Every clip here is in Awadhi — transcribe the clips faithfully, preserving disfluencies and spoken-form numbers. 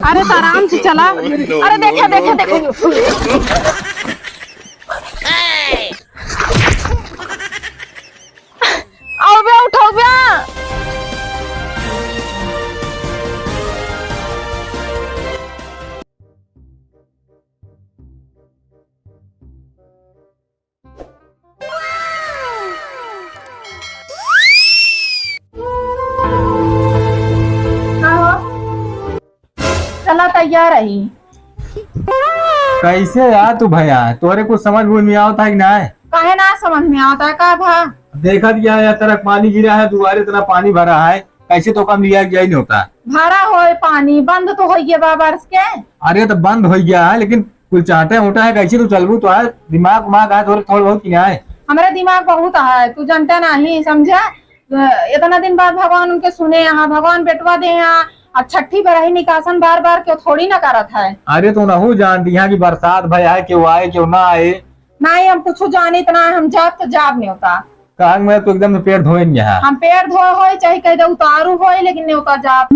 अरे तो आराम से चला। अरे देखे, देखे, देखे। अउबे उठउबे। का हो? चला तैयार रही। कैसे यार तू भैया, तोहरे कुछ समझ बूझ में आवत है कि नाय? काहे ना समझ में आवत है, का भा? देखत गया है, तरह पानी गिरा है, दुआरे इतना पानी भरा है, कैसे तो कम लिया जाए नहीं होता। भरा होए पानी, बंद तो होइए बा बरस के। अरे तो बंद होइ गया है, लेकिन कुल चाटे उटा है, कैसे तू चलबू? तो है दिमाग उमाग है थोड़े, थोड़े बहुत कि नाय? हमरे दिमाग बहुत है, तू जनता नहीं समझा। अ, इतना दिन बाद भगवान उनके सुने यहाँ, भगवान बेटवा दे यहाँ। अब छठी बरही निकासन बार बार केउ थोड़ी ना करत है। अरे तो नहू जानती यहाँ की बरसात भय है, केउ आए केउ ना आए। नहीं, हम कुछ जानित ना, हम जाब तो जाब नहीं होता। कहा मैं तो एकदम से पेट धोए नहीं है। हम पेट धोए होए, चाहे कह दे उतारू होए, लेकिन नहीं होता जाब।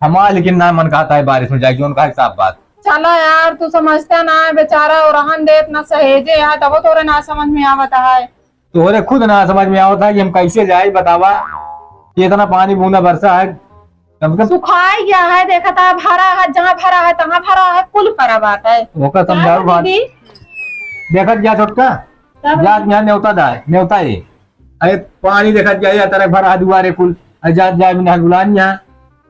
हमारा लेकिन ना मन कहता है बारिश में जाए, जोन का हिसाब बात। चला यार, तू समझता ना है, बेचारा और रहन दे, इतना सहेजे है, तब तोरे ना समझ में आवता है। तोहरे खुद ना समझ में आवत है कि हम कैसे जाई, बतावा कि इतना पानी बूंदा बरसा है, कम से कम सुखाई गया है। देखा था, भरा है, जहाँ भरा है, तहाँ भरा है, कुल परा बात है। ओकर समझाऊ बात। दीदी। देखत जा छोटका, तब जात यहाँ नेवता दाए, नेवता ये। अरे पानी देखत जा, या तरह भरा है दुआरे कुल, अरे जात जाए बिना बुलान यहाँ।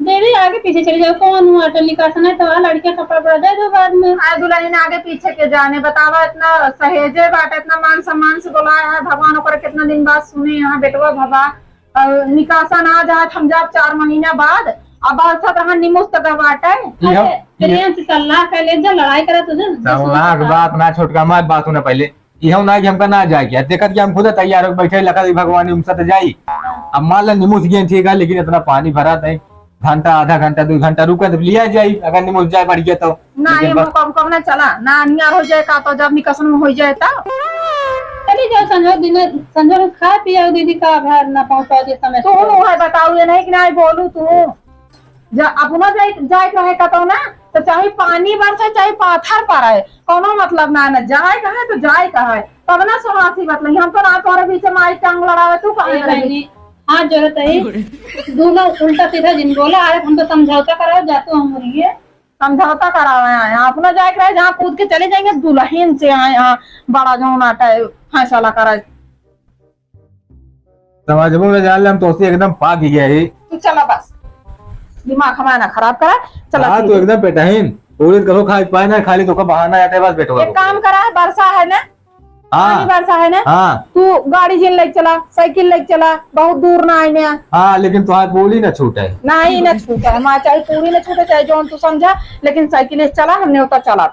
दीदी, आगे पीछे चली जाओ, कौन हुआ? तो निकासन है तो लड़के कपड़ा उपड़ा दे दो बाद में। आ दुल्हन आगे पीछे के जाने, बतावा, इतना सहेजे बाटे, इतना मान सम्मान से बोलाया है भगवान, ओकर कितना दिन बाद सुने यहाँ बेटवा भवा, और निकासन आ जात हम जाब चार महीना बाद, अब बात सब रहा निमुस तक बाटे। इहो, अरे, इहो। प्रेम से सलाह कर ले, जब लड़ाई करा तुझे सलाह के बात ना छोटका, मत बात होना पहले। इहो ना कि हमका ना जाए के, देखत कि हम खुद तैयार हो बैठे, लखा दी भगवान, उनसे तो जाई। अब मान ला निमुस गए, ठीक है, लेकिन इतना पानी भरा नहीं, घंटा, आधा घंटा, दो घंटा रुके तो लिया जाई, अगर निमुस जाए बढ़ गया तो। ना, लेकिन ये बस मौका, मौका ना चला, ना अनियार हो जाए का, तो जब निकसन में हो जाए तब। चली जाओ संजो, दिन संजो में खा पिया दीदी का घर ना पहुँचा दे समय तू से। है बताऊ, ये नहीं कि नहीं बोलू तू। जा, अपना जाए, जाए के रहे कतौ ना, तो चाहे पानी बरसे, चाहे पाथर पड़े, कौनो मतलब ना, ना जाए कहे तो जाए कहे, तब ना सुहासी बतलई। हम तो ना तोरे बीच में आई टांग लड़ावे, तू कहे ए लगी? बहनी, हाथ जोड़त है, दूनो उल्टा सीधा जिन बोला, अरे हम तो समझौता कराओ, जा तू हम मुर्गिए। समझौता करावे आए हैं, अपना जाए के रहे, जहाँ कूद के चले जाएंगे, दुल्हन से आए हैं, बड़ा जौन आटा है, फैसला करे। समझबो न जान ले, हम तोसे एकदम पाक गया ही। तू चला बस, दिमाग हमारा ना खराब करा, चला हाँ, सीधे। तू एकदम पेटहीन, पूरी कहो खाए पाए ना, खाली तोका बहाना आते बस बेटवा एक को। काम करा, बरसा है ना, हाँ। पानी बरसा है ना, हाँ। तू गाड़ी जिन लेके चला, साइकिल लेके चला, बहुत दूर ना आए ना। हाँ, लेकिन तुम्हारी पूरी ना छूटे। नहीं ना छूटे, हमारे चाहे पूरी ना छूटे, चाहे जौन तू समझा, लेकिन साइकिल से चला, हमने उतर चला।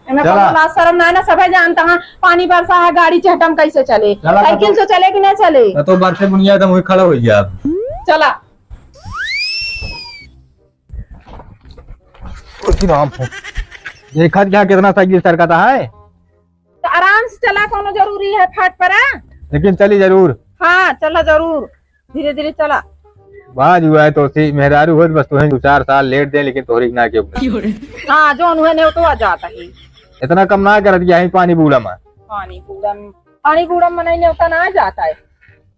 एमे चला। कौनो लाज शरम ना है ना, सभे जानता है, पानी बरसा है, गाड़ी चहटम कैसे चले? चला, साइकिल तो से चले कि ना चले? तो बरसे बुनिया एकदम वही खड़ा हो गया अब। चला। उसी राम हो। देखा क्या कितना साइकिल सरकता है? तो आराम से चला, कौनो जरूरी है फाट परा? लेकिन चली जरूर। हाँ, चला जरूर। धीरे धीरे चला। बाज हुआ है तो सी मेहरारू होत बस तुहें दो चार साल लेट दे, लेकिन तोहरी ना के हाँ, जौन हुए ने तो आ जाता है। इतना कम ना करत कि यहीं पानी बूड़ा में। पानी बूड़ा में, पानी बूड़ा में नहीं नेवता ना जाता है।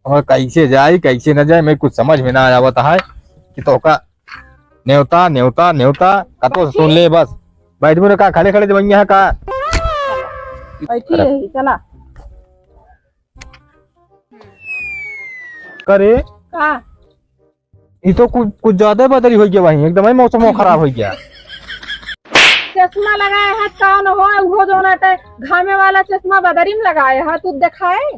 और कैसे जाए, कैसे ना जाए, मैं कुछ समझ में ना आवत है कि तोका नेवता, नेवता, नेवता, कतो से सुन ले बस। बैठ में का खड़े खड़े जब यहाँ का। बैठी है, चला। करे? का? ई तो कुछ, कुछ ज्यादा बदरी हो गया भाई, एकदम ही मौसम खराब हो गया। चश्मा लगाए है, कौन हो? उहो जो ना ते घामे वाला चश्मा बदरी में लगाए है, तू देखाए?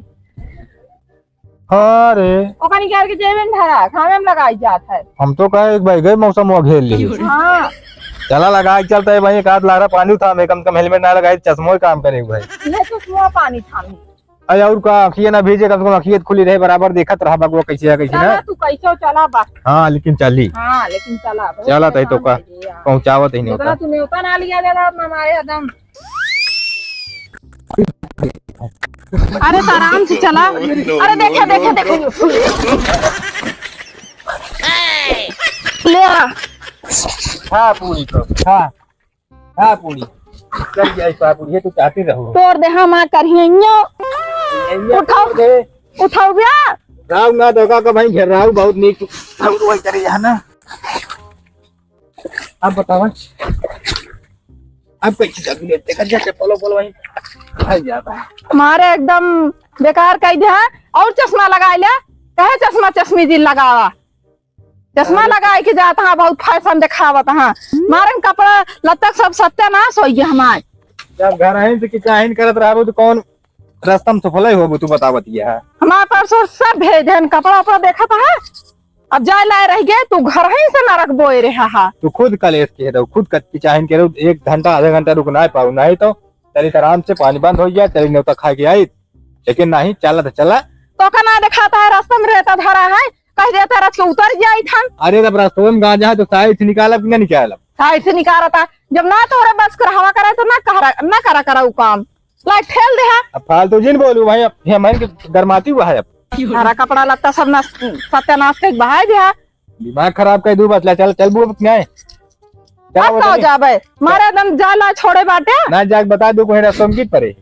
हाँ रे। ओकनी के आर के जेबे में धरा, घामे में लगाई जात है। हम तो कहे एक भाई गए मौसम वो घेर ली। हाँ। चला लगाए चलता है भाई, एक हाथ लारा पानी उठा, मैं कम से कम हेलमेट ना लगाए, चश्मो ही काम करे भाई। ये चश्मो पानी थामी। अरे और का, अखिए ना भीजे, कम से कम अखिए खुली रहे, बराबर देखत रहा बगवा कैसे है, कैसे ना। चला, तू कैसे चला बा। हाँ, लेकिन चली। हाँ, लेकिन चला, बहुत चला, तई तो परेशान का, हो गया। पहुँचावत ही नहीं इतना होता। तू नेवता ना लिया जाला, अब हमारे एकदम। अरे, तो आराम से चला। अरे, देखे, देखे, देखे। ले आ। खा पूरी तो, खा, खा पूरी। चल जाई खा पूरी, ये तू चाहती रहू। तोड़ दे हम आ करिए यो। ये उठाओ। तोड़ दे। उठाओ बे। राव ना देखा का भाई घेर राव बहुत नीक। राव वही करे यहाँ ना। अब बतावा, अब कैसे जादू लेते कर जाके पोलो पोलो वहीं भाई जाता है। मारे एकदम बेकार कह दिया। और चश्मा लगा ले, कहे चश्मा चश्मी जी लगावा, चश्मा अरे। लगाए के जात हाँ, बहुत फैशन दिखावत हाँ। मारे कपड़ा लत्ता सब सत्यानाश हो गया हमारे। जब घर आइन से कि चाहिन करत रहबो तो कौन रास्ता में सफल होबो तू बतावत ये है। हमारे परसों सब भेज देन, कपड़ा उपड़ा देखत है। अब जाए लाए रह गए, तू घर ही से नरक बोए रहा हा। तू खुद कलेश के रहो, खुद कच्ची चाहिन के रहो, एक घंटा आधा घंटा रुक ना पाऊ, नहीं तो चली आराम से पानी बंद हो गया, चली न्योता खा के आई, लेकिन नहीं चला तो चला। तो का ना दिखाता है, रास्ता में रहता धरा है, कह देता रच के उतर जाई थन। अरे तब रास्ते में गांजा है तो साइड से निकालब कि ना निकालब? साइड से निकालता, जब ना तोरे बस कर हवा करे तो ना करा, ना करा करा उ काम। ला, ठेल दे हा। अब फालतू जिन बोलू भाई, अब ये मन के गरमाती हुआ है अब। सारा कपड़ा लत्ता सब नाश, सत्यानाश के बहाय दे हा। दिमाग खराब कर दू बस, ला चल, चल बू अपने आए। चल अब वो का हो चली। जाबे? मारे एकदम जाला छोड़े बाटे। ना जाके बता दू कोई रस्तों में गिर पड़े।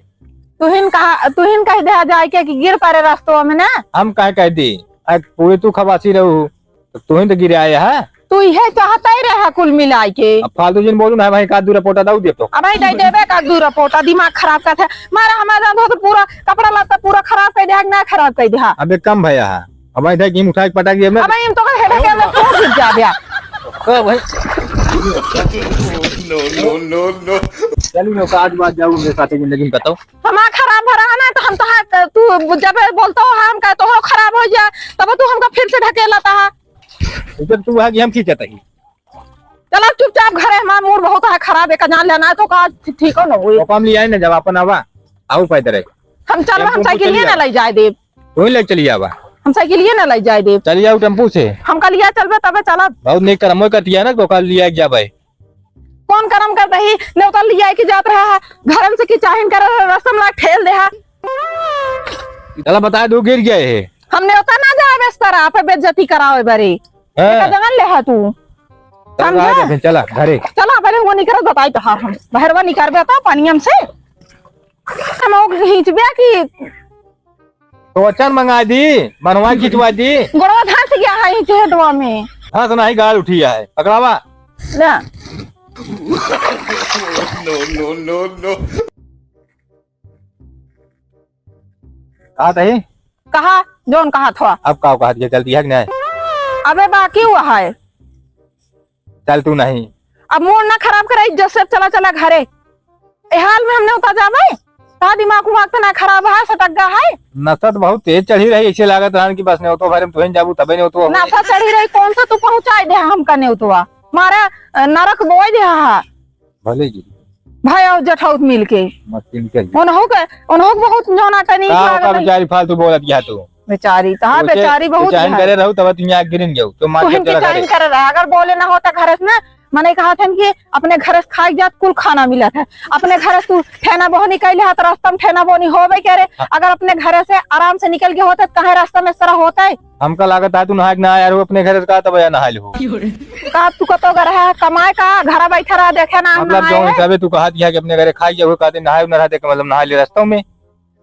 तुहिन कहा, तुहिन कह दे हा जाए के कि गिर पड़े रस्तों में ना। हम काहे कह दी? आज पूरे तू खबासी रहू। तो तू ही तो गिराया है। तू इहे चाहता ही रहा कुल मिलाए के। अब फालतू जिन बोलू ना भाई, का दूर पोटा दाऊ दे तो। अब भाई दे देबे का दूर पोटा, दिमाग खराब करत है। मारा हमारा जान हो तो पूरा कपड़ा लत्ता पूरा खराब कर दिया, ना खराब कर दिया। अब एक कम भैया है। अब भाई देख, हिम उठा के पटक दिया हमने। अब भाई हम तो हेडे के अंदर तो गिर जा गया। ओ भाई। No, no, no, no। चल लो, आज बात जाऊ मेरे साथ जिंदगी में बताओ। हमारा खराब भरा है ना, तो हम तो हाथ, तू जब बोलता हो हम का तो खराब हो जाए, तब तू हमका फिर से ढकेलता है। जब तू आ गई, हम खींचत ही। चला चुपचाप घरे, हमार मूड बहुत है खराब, एक जान लेना है तो का ठी-, ठीक हो न होई। तो हम ले आए ना, जब अपन आवा, आऊ पैदल है। हम चल, हम टेम्पू से साइकिल चली ना आवा। ले जाए देब। तू ही ले चली आवा। हम साइकिल ये ना ले जाए देब। चली आऊ टेम्पू से। हम कल ये चलबे तबे चलब। बहुत नीक करम होई कटिया ना, तो कल ले आए जाबे। कौन करम कर दही, नेवता ले आए के जात रहा है, घरन से की चाहिन कर रस्ता में ला ठेल दे है। चला बता दू गिर गए है। हम नेवता ना जाए बेस्तर, आप बेइज्जती करावे बरे। हैं? एका जगन ले हा तू। चल, समझा? आ जा फिर, चला, घरे। चला, पहले वो निकरत बताई तो हार हम। बहरवा निकरबे तो पानियम से। हम ओके खींचबे की। तो अचन मंगा दी, बनवा खिंचवा दी। गोड़वा धंस गया है इनके हेडवा में। धंस नहीं, गाल उठी है। पकड़ावा। ना। No, no, no, no। कहा तही? कहा, जौन कहा थवा। अब का कहा दिया, चलती है कि नहीं? अबे बाकी हुआ है। चल तू नहीं। अब मूड ना खराब करे, इज्जत से चला, चला घरे। ए हाल में हमने उता जाबे? का दिमाग उमाग तो ना खराब है, सटक गा है? नशा तो बहुत तेज चढ़ी रही, ऐसे लागत रहन कि बस नेवतो भरे में तुहिन जाबू, तबे नेवतो हो। नशा चढ़ी रही, कौन सा तू पहुँचाए दे हमका नेवतवा? मारा, अ, नरक बोए दे हा। भले जी। भाई और जठौत मिल के। मशीन के लिए। उनहु के, उनहु के बहुत जौना टनी का लागत ओका है। बेचारी फालतू बोलत गया तू। बेचारी, तो हाँ, उसे बेचारी बहुत चाइन है। करे रहू, तब तुम यहाँ गिरिन गयो। तो मार तुहिन के के चला चाइन घरे। करे रहा। अगर बोले ना होता घर से ना, मने कहा था कि अपने घर से खाए जात कुल खाना मिला था। अपने घर से तू ठेना बोहनी कैले हा, तो रास्ता में ठेना बोहनी होबे करे। हाँ। अगर अपने घर से आराम से निकल के होता, तो कहे रास्ता में इस तरह होता है? हमका लागत है तू नहाए के ना आया रहो अपने घर से, का तब या नहाए हो? का तू कतो ग रहा है, कमाए का, घर बैठा रहा, देखे ना, मतलब नहाए जौन है। हिसाबे तू कहत यहाँ कि अपने घरे खाई जाओ, कहते नहाए ना रहा, देखे मतलब नहाए ले रास्ता में।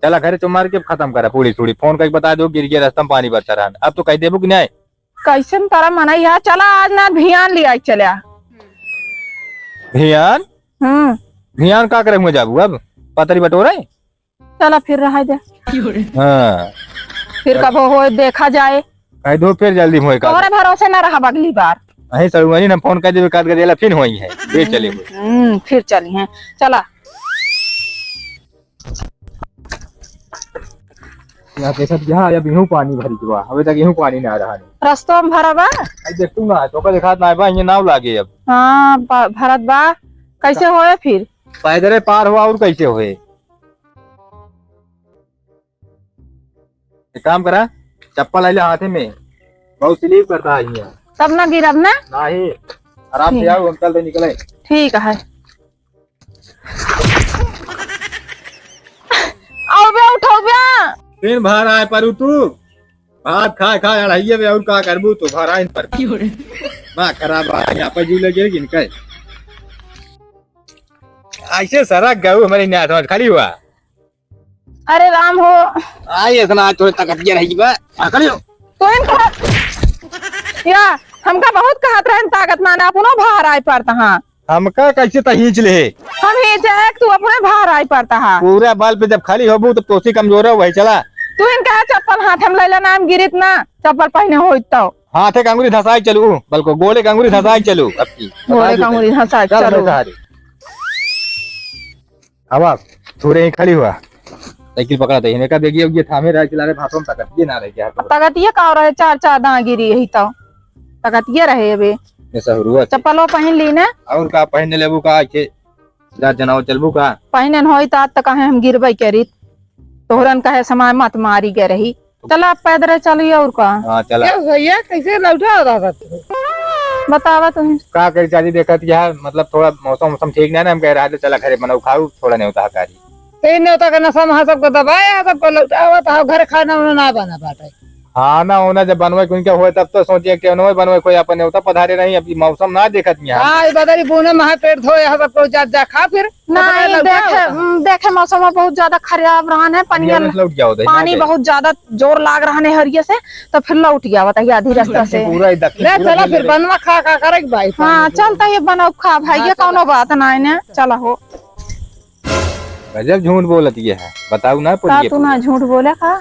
चला घरे तो मार के खत्म करा पूरी सूरी, फोन करके बता दो गिर गया रास्ता में पानी बरसा रहा। अब तो कह देबू कि नहीं? कैसन तारा मनई है, चला आज ना भियान ले आई चला। भियान? हम्म। भियान का करे हुए जाबू अब? पतरी बटोरे? चला फिर रहा दे। हाँ। फिर कबो होए देखा जाए। कह दो फिर जल्दी होए का। तोहरे भरोसे ना रहब अगली बार। अही सड़ुआनी ना फोन कर देबे, काट कर देला, फिर होई है। फिर चले हुए। हम्म, फिर चली हैं। चला। यहाँ देखत यहाँ अब यूं पानी भरी गवा, अबे तक यूं पानी ना रहा है। रस्तों में भरा बा। आई देख तू ना, तो का देखात ना बा, ये नाव लागे अब। हाँ, ब-, भरत बा। कैसे होए फिर? पैदल पार हुआ और कैसे होए? एक काम करा, चप्पल आइले हाथे में, बहुत स्लिप करता है यहाँ। तब ना गिरब ना? नहीं, आराम से ठीक। आओ, हम चलते निकले। ठीक है। आओ बे, उठाओ बे। दिन भर आए परू तू, भात खा खा अढ़ाइये बे, और का करबू तू, भर आए पर। दिमाग खराब है, यहाँ पर जीव लगे कि इनका। ऐसे सरक गऊ हमारे यहाँ समझ खाली हुआ। अरे राम हो। आई इतना आज थोड़े ताकतिया रही बा। हाँ, खाली हो। तो इनका या हमका बहुत कहत रहन ताकत ना, ना अपनो बाहर आए पड़ता। हाँ। हमका कैसे तहींच ले? हम ही जाए, तू अपने बाहर आए पड़ता। हाँ। पूरा बल पे जब खाली होबू तब तोसी कमजोर है वही चला। तू इनका चप्पल हाथ में लैला ना, हम गिरित ना, चप्पल पहने होइत तो। हाथे के अंगुरी धसाई चलू, बल्कि गोड़े के अंगुरी धसाई चलू। अब की गोड़े के अंगुरी धसाई चल चलू। मेरे सहारे। अब आप थोड़े ही खड़ी हुआ, साइकिल पकड़ा था, इन्हें का बेगिया उगिया थामे रहे, चिल्ला रहे, भाषण तकत ये ना रहे क्या? अब तकत ये का रहे, चार चार दांगिरी यही तो तकत ये रहे अबे। ये सहरुआ से। चप्पलो पहन ली ने। और का पहन लेबू का, के जा जनाओ चलबू का? पहनन होई त आज तक कहे हम गिरबे करी, तोहरन कहे समय मत मारी गए रही। चला, अब पैदल चली और का। हाँ, चला। क्या भैया, कैसे लौटा रहा था तू? बतावा तुम। का करी चाची, देखत यार, मतलब थोड़ा मौसम, मौसम ठीक नहीं ना, हम कह रहे चला घरे बनाऊ खाऊ, थोड़ा नहीं होता हकारी। तो इन नेवता का नशा में सबको दबाया, सबको लौटावा था, घर खाना उना ना बना पाटे। हाँ ना, होना जब बनवे कोई का होए तब तो सोचिए कि उन्होंने बनवे कोई अपन नेवता पधारे नहीं, अभी मौसम ना देखत यहाँ। हाँ, ये बदरी बूने में हाथ पेट धोए, यहाँ सबको जा, जा खा फिर। नहीं, पता नहीं देखे, लौटा होता। उम, देखे मौसम बहुत ज्यादा खराब रहन है, पनिया यहाँ से लौट गया होता है, पानी यहाँ से। बहुत ज्यादा जोर लाग रहन है हरिये से, तो फिर लौट गया होता है आधी रास्ता से। पूरा ही दक्षिण ले पूरा चला जंगल फिर है। बनवा खा का करे के भाई, हाँ, पानी चलता ये बनाओ खा भाई, हाँ, ये चला। कौनो बात ना है ना, चला हो। गजब झूठ बोलत ये है, बताऊ ना का पुलिये तू ना पूरा। झूठ बोले का?